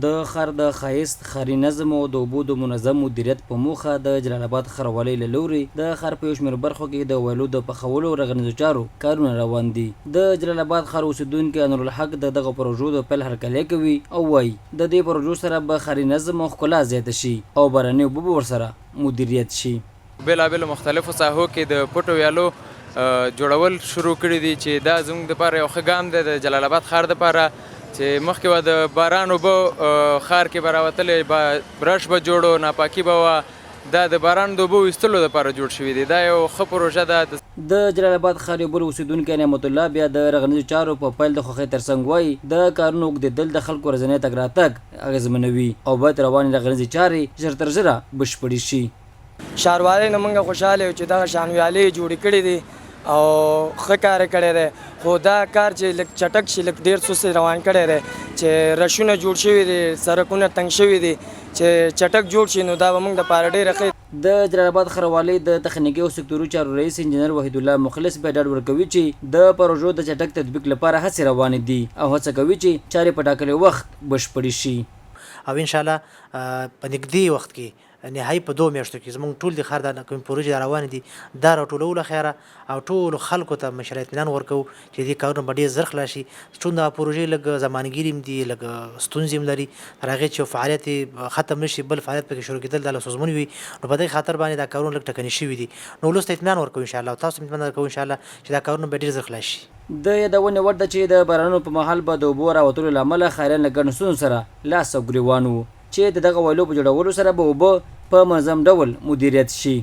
د ښار د ښایست، ښاري نظم او د اوبو د منظم مدیریت په موخه د جلال اباد ښاروالۍ له لوري د ښار په یو شمېر برخو کې د ویالو د پخولو او رغنیزو چارو کارونه روان دي. د جلال اباد ښار اوسېدونکی انورالحق د دغو پروژو د پیل هرکلی کوي او وايي، د دې پروژو سره به ښاري نظم او ښکلا زیاته شي او باراني اوبه به ورسره مدیریت شي. بېلابېلو مختلفو ساحو کې د پټو ویالو جوړول شروع کړي دي چې دا زموږ دپاره یو ښه ګام دی د جلال اباد ښار دپاره، چې مخکې به د باران اوبه ښار کې به راوتلې، برش به جوړو، ناپاکي به وه. دا د باران د اوبو ویستلو لپاره جوړ شوي دي، دا یو ښه پروژه ده. د جلال اباد ښار یو بل اوسېدونکی نعمت الله بیا د رغنیزو چارو په پیل د خوښۍ ترڅنګ وايي، د کارونو اوږدېدل د خلکو ورځنی تګ راتګ اغېزمنوي او باید روانې رغنیزې چارې ژر تر ژره بشپړې شي. ښاروالۍ نه مونږ خوشحاله یو چې دغه شان ویالې یې جوړې کړې دي او ښه کار یې کړی دی، خو دا کار چې لږ چټک شي، لږ ډېر سست یې روان کړی دی، چې رشونه جوړ شوي دي، سرکونه تنګ شوي دي، چې چټک جوړ شي نو دا به مونږ دپاره ډېره ښه. د جلال اباد ښاروالۍ د تخنیکي او سکتوري چارو رئیس انجنیر وحیدالله مخلص بیا ډاډ ورکوي چې د پروژو د چټک تطبیق لپاره هڅې روانې دي او هڅه کوي چې چارې په ټاکلي وخت بشپړې شي. او انشاالله په نږدې وخت کې نهايي په دوو مياشتو کې زموږ ټول د ښار دا کومې پروژې را روانې دي دا راټولولو خيره او ټولو خلکو ته مشره اطمینان ورکوو چې دې کارونه به ډېر زر خلاص شي. څون دغه پروژې لږ زمانګیري هم دي، لږ ستونزې هم لري، تر هغې چې یو فعالیت یې ختم نه شي بل فعالیت پکې شروع کېدل دا له ستونزمن وي، نو په دې خاطر باندې دا کارونه لږ ټکني شوي دي، نو ولس ته اطمینان ورکوو ان شاءالله او تاسو ته هم اطمینان درکوو ان شاءالله چې دا کارونه به ډېر زر خلاص شي. د یادونې وړ ده چې د بارانونو په مهال به د اوبو راوتلو له امله ښاریان له ګڼو ستونزو سره لاس او ګرېوان وو. چې د دغه ویلو په جوړولو سره به اوبه په منظم ډول مدیریت شي.